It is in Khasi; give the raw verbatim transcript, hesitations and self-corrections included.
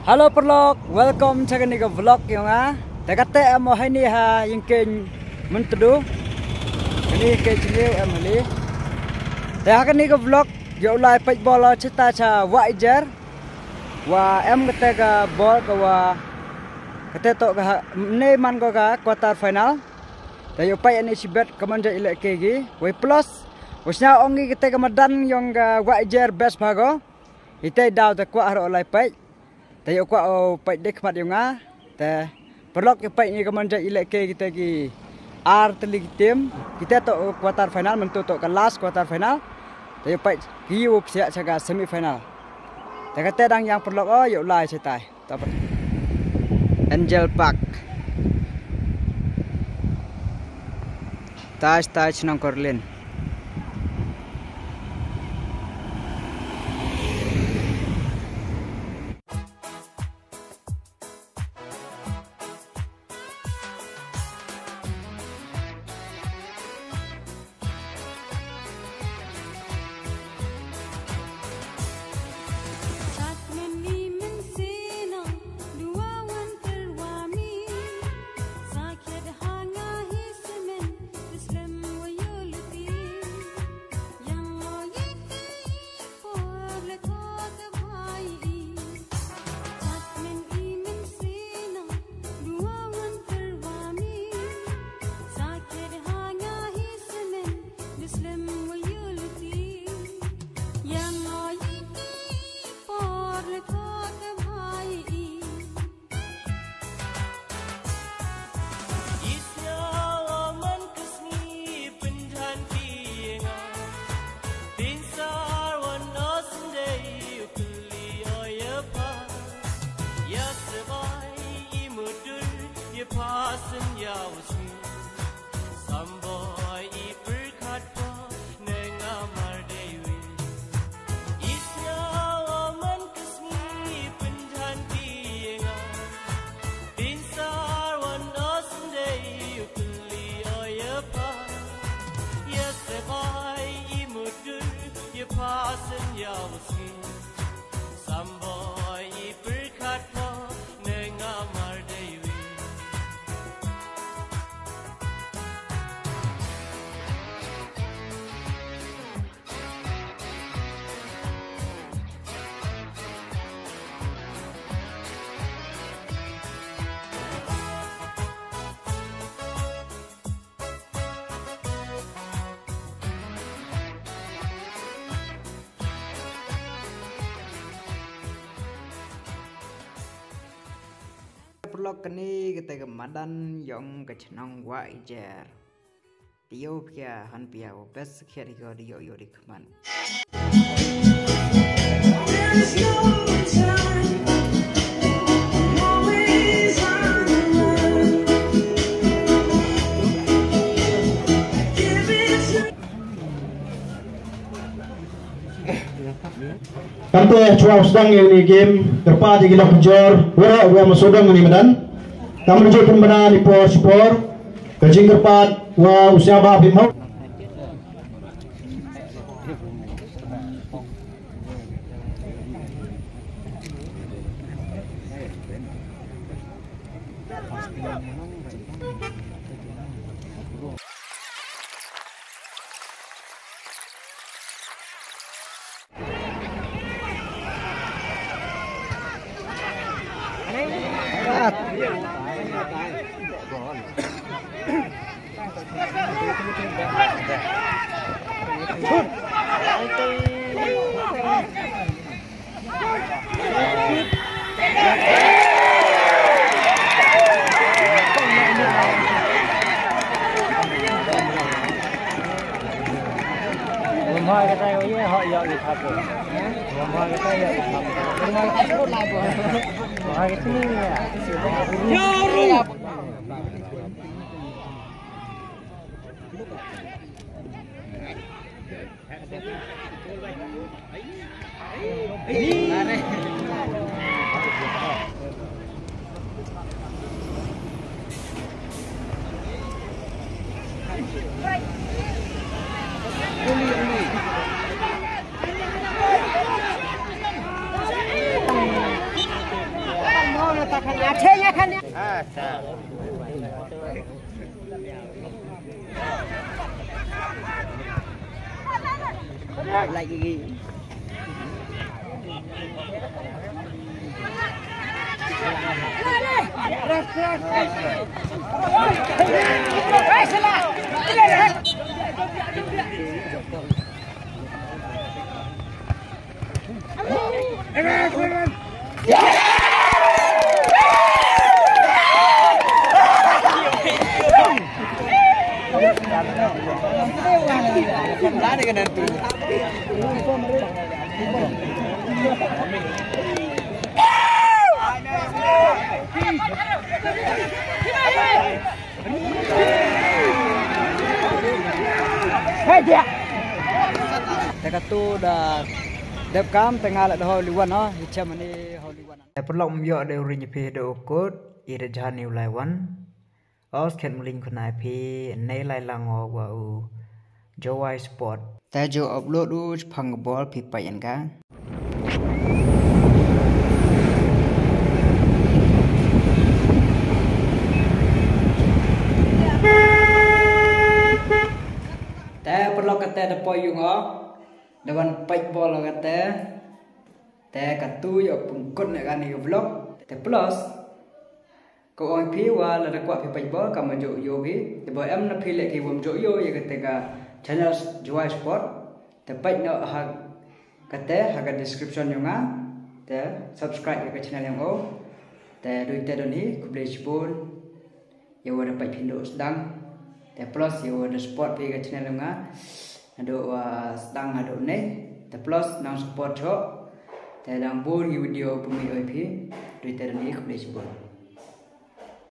Hello paralok, welcome cha kani ka vlog yong nga. Te kata em o haini ha Yingkeng Myntdu. Kani ka jingïew em hali. Te ha kani ka vlog ïoh lai peit bol o chita cha Wah Ijer. Wa em kata ka bol ka wa kata to ka ha-, ne man ko ka quarter final. Te ïoh peit ani chibet ka man jai ilek ke gi. Wei plus. Wa sñiaw ong i kata ka madan yong ka Wah Ijer best bha ko. Ite daw te kwah haro lai peit. Te ïoh kwah o peit dek mat yong nga. Te paralok ïoh peit ni ka man jai ilek ke kita ki ar tylli ki team. Kita to quarter final, mynta to ka last quarter final. Te ïoh peit ki ïoh psiah cha ka semi final. Te kata dang yang paralok o ïoh lai chetai. Angel Park. Taj, taj nong Korlin. Paralok, kani kata ka madan yong ka chnong Wah Ijer. Tio pia han pia o bes khiat hi ko di yo yo di kman. Kamte chwa sdang ïa ni game kyrpad ïa ki lok jor wara wa ma sodang ni madan. Kam ju pynbna ni por spor. Ka jingkyrpad wa u Siaba Bhim Hok. Te katu da dep kam te nga la da holi wan ha, hi chem ni holi wan. Te paralok, ym ïoh de u ring phi da u kot, i da jhan ni u lai wan. Os khet mling khunai phi, nei lai lang o wa u Jowai Sport. Te jo upload u chpang bol phi pa yan ka. Te paralok, kata da poi yung o. Da wan pait bol kata. Te katu ïa pynkhot ne kane ka vlog. Te plus, ka ong phi wa lada kwah phi pait bol ka ma jooh ïoh phi. Te ba em na phi leh ki wam jooh ïoh ïa kata ka channel Jowai Sport. Te pait noh ha kata, ha ka description yong nga. Te subscribe ïa ka channel yong o. Te dei te don hi, khublei shibun. Ïa wa da pait phi ndu sdang. Te plus ïa wa da support phi ka channel yong nga. Haduh wa sdang haduh ne. Te plus nang support chok. Te dang bun ki video pynmih oi phi. Dei te don hi, khublei shibun.